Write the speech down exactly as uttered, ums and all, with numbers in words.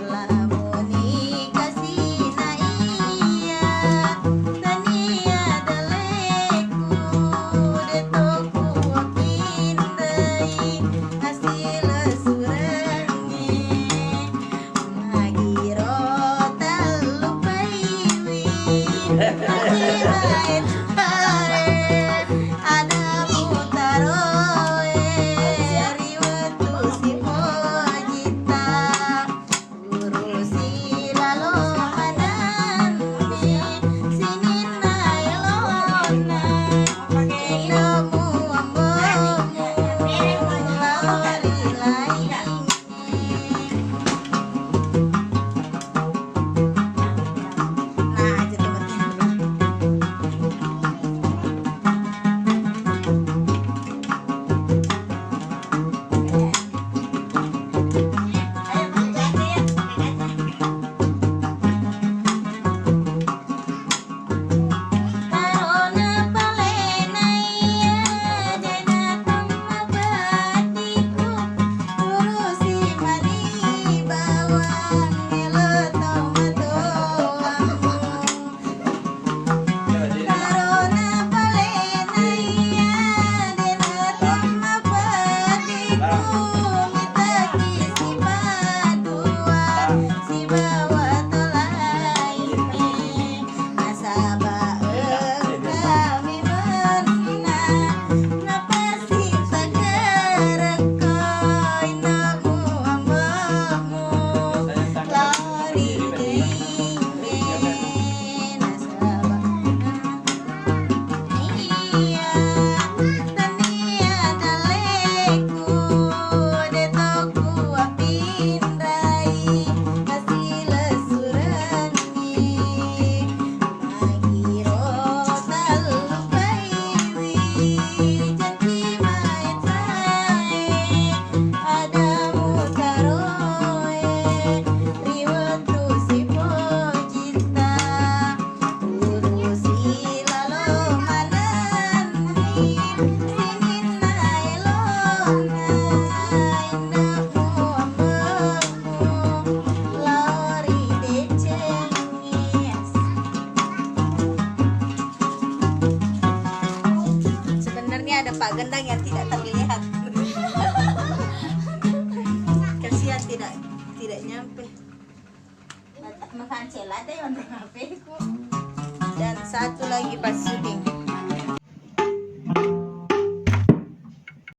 Lamuni kasina iya, tania daleku, de to kuapindai, asile surengi, magiro tallupaiwi, akibae tae, ada mutaroe, riwettu sipojita. Urusi lalo manenni sininna elona, indomu ambomu lao ri laingnge. Nah, aja tuh berarti. Karona palena iya dena temmapeddiku, mitaki sipadua sibawa tolaine, nasaba engkami mennang napasitagerekko indomu ambomu lao ri deing. Iya, tania daleku, de to kuapindai, asilessurenni, magiro tallupaiwi, janji maetae, ada mutaroe, ri wettu sipojita. Urusi lalo manenni sininna elona, indomu ambomu lao ri decengnge. Sebenarnya ada Pak Gendang yang tidak terlihat. Kasihan tidak, tidak nyampe. Makancel ada yang HP-ku. Dan satu lagi pasti